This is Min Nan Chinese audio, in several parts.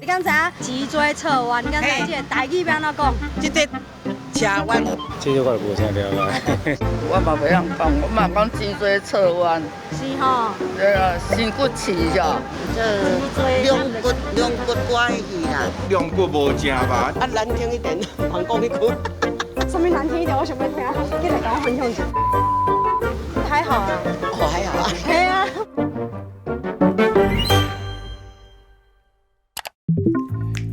你敢知影脊椎側彎？你敢知影這個台語欲按怎講？這個斜彎。這個我就無啥了解。我嘛袂曉講，我嘛講脊椎側彎。是吼。對啊，身骨刺啫。這龍骨龍骨歪去啦。龍骨無正吧？啊，難聽一點，莫講彼句。啥物難聽一點？我想欲聽，緊來共我分享一下。還好啊。哦，還好啊。嘿啊。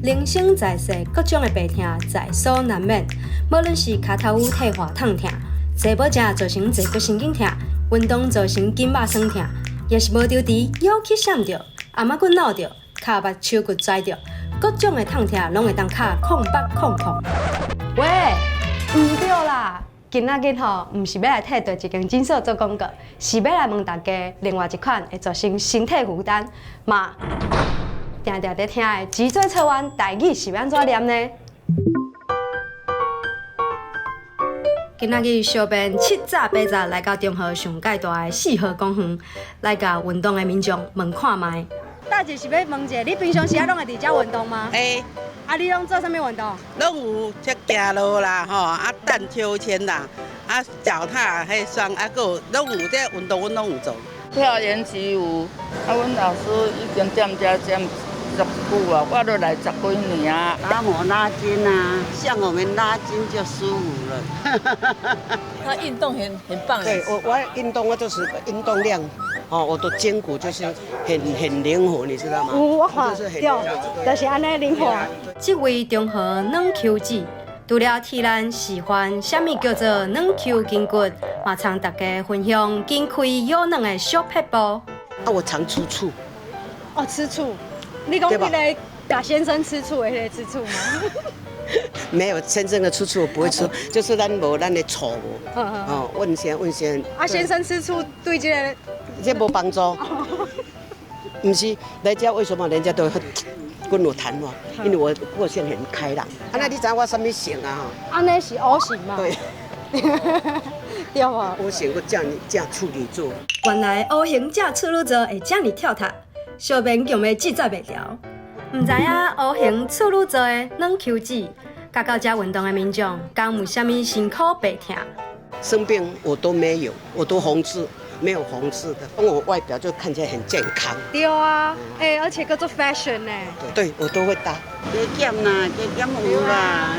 人生在世，各種的病痛在所難免。無論是跤頭趺退化痛疼，坐無正造成坐骨神經痛，運動造成筋肉痠痛，抑是無著佇腰去閃著，頷仔骨扭著，跤目手骨跩著，各種的痛疼攏會當敲0800。喂，毋對啦！今仔日吼，毋是欲來替佗一間診所做廣告，是欲來問大家另外一款會造成身體負擔嘛？定定佇聽的脊椎側彎，台語是欲按怎念呢？今仔日小編七早八早來到中和上蓋大的四號公園，來共運動的民眾問看覓。大姐是欲問一下，你平常時仔攏會佇遮運動嗎？會。啊，你攏做啥物運動？攏有，這行路啦，吼，啊，盪秋千啦，啊，腳踏彼雙，啊，閣有攏有這運動，阮攏有做。跳延吉舞，啊，阮老師已經踮遮踮足久啊，我都來十幾年啊。打磨拉筋啊，像我們拉筋就舒服了。他運動很棒。對，我運動，我就是運動量，哦，我的筋骨就是很靈活，你知道嗎？有，我看對，就是按呢靈活。這位中和軟 Q 姊，除了替咱示範啥物叫做軟 Q 筋骨，嘛參大家分享筋開腰軟的小撇步。啊，我常吃醋。哦，吃醋。你講彼个共先生吃醋的彼个吃醋嗎？沒有，先生的吃醋我不會吃，就是咱無咱的錯無。哦，問先問先。啊，先生吃醋對這個，這無幫助。毋是，來遮為什麼人家都會跟我談話？因為我個性很開朗。啊，那你知我啥物型啊？按呢是 O 型嘛？對。對啊。 O 型閣這這處女座。原來 O 型這處女座會遮爾跳脫，小編強欲記載袂牢。毋知影 O 型處女座的軟 Q 姊，佮到遮運動的民眾，敢有啥物辛苦病痛？生病我都沒有，我都紅字，沒有紅字的。我外表就看起來很健康。對啊，欸，而且閣足 fashion 呢。對，我都會搭。加減啦，加減有啦，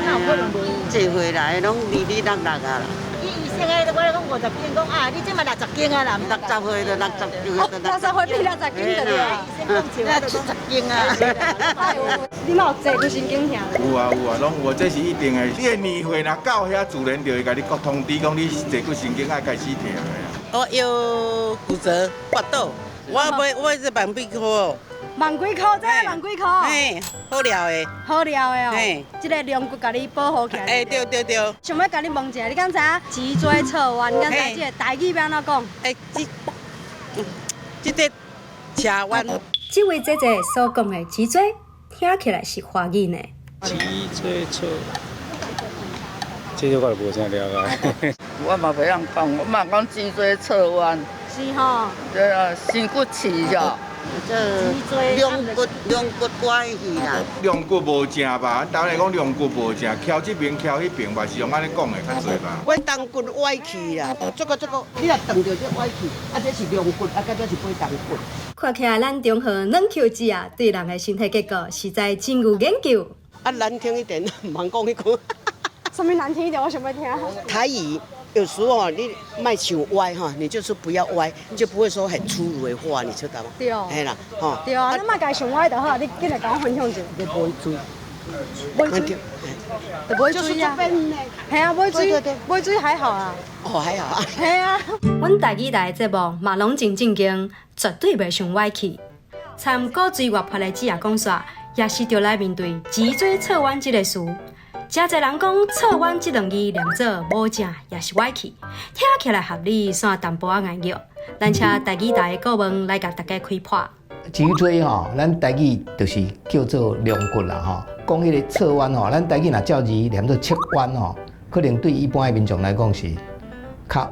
坐回來攏離離落落啊啦。醫生個，我咧講50斤，講啊，你這馬60斤啊啦，60歲就60歲，60歲變60斤就對啊。那70斤啊。你嘛有坐骨神經痛？有啊有啊，攏有啊，這是一定的。你的年歲若到遐，自然就會共你通知講你坐骨神經愛開始疼的。我腰骨折跋倒，我買我這萬幾箍。萬幾箍，這萬幾箍。嘿，好料的。好料的哦。嘿，這個龍骨共你保護起來。欸，對對對。想欲共你問一下，你敢知影脊椎側彎？你敢知影這個台語欲按怎講？欸，這這個斜彎。這位姐姐所講的脊椎，聽起來是華語呢。脊椎側，這個我就無啥了解。我嘛袂曉講，我嘛講脊椎側彎。是吼。對啊，身骨刺啫。這龍骨龍骨歪去啦。龍骨無正吧？當然講龍骨無正，翹這邊翹彼邊吧，是用按呢講的較濟吧。我肱骨歪去啦，這個這個，你若斷著這歪去，啊這是龍骨，啊這是尾肱骨。看起來咱中和軟 Q 姊啊，對人的身體結構實在真有研究。啊，難聽一點，莫講彼句。啥物難聽一點？我想欲聽。台語有時候你莫想歪哈，你就是不要歪，就不會說很粗魯的話，你知道嗎？對。嘿啦，吼。對啊，你莫共伊想歪就好，你緊來共我分享一下。你無追，無追，就無追啊。嘿啊，無追，無追還好啊。哦，還好啊。嘿啊。阮台語台的節目嘛攏真正經，絕對袂傷歪去。參古錐活潑的姊仔講煞，也是著來面對脊椎側彎這個詞。誠濟人講側彎這兩字念做無正，也是歪去，聽起來合理，煞淡薄仔礙腳。咱請台語台的顧問來共大家開破。脊椎吼，咱台語就是叫做龍骨啦吼。講彼個側彎吼，咱台語若照字念做側彎吼，可能對一般的民眾來講是較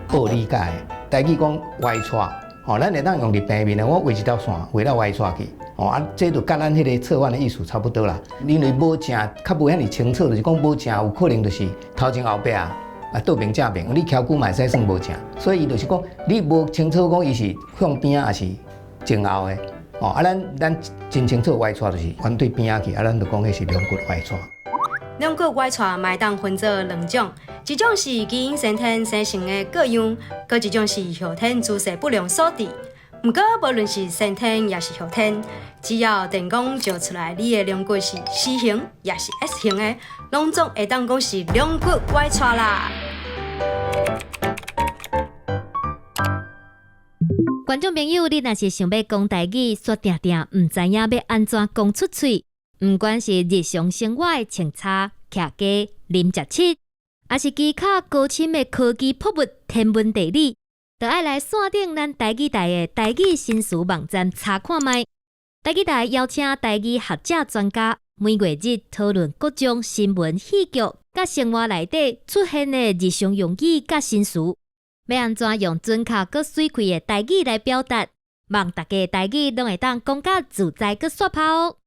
好理解。台語講歪掣，吼，咱會當用佇平面的，我畫一條線，畫了歪掣去，吼啊，這就佮咱彼个側彎的意思差不多啦。因為無正，較無遐爾清楚，就是講無正有可能就是頭前後壁啊，倒爿正爿，你徛久嘛會使算無正。所以伊就是講，你無清楚講伊是向邊仔抑是前後的，哦啊，咱真清楚歪掣就是彎對邊仔去，啊，咱就講彼是龍骨歪掣。龍骨歪掣嘛會當分做兩種，一種是基因先天生成的各樣，閣一種是後天姿勢不良所致。毋過，無論是先天抑是後天，只要電光照出來，你的龍骨是 C 型抑是 S 型的，攏總會當講是龍骨歪掣啦。觀眾朋友，你若是想欲講台語，卻定定毋知影欲按怎講出喙。毋管是日常生活的穿插、徛家、啉食吃，抑是其他高深的科技博物、天文地理，都愛來線頂咱台語台的台語新詞網站查看覓。台語台邀請台語學者專家，每月日討論各種新聞、戲劇佮生活內底出現的日常用語佮新詞，欲按怎用準確閣媠氣的台語來表達，望大家台語攏會當講甲自在閣煞拋哦。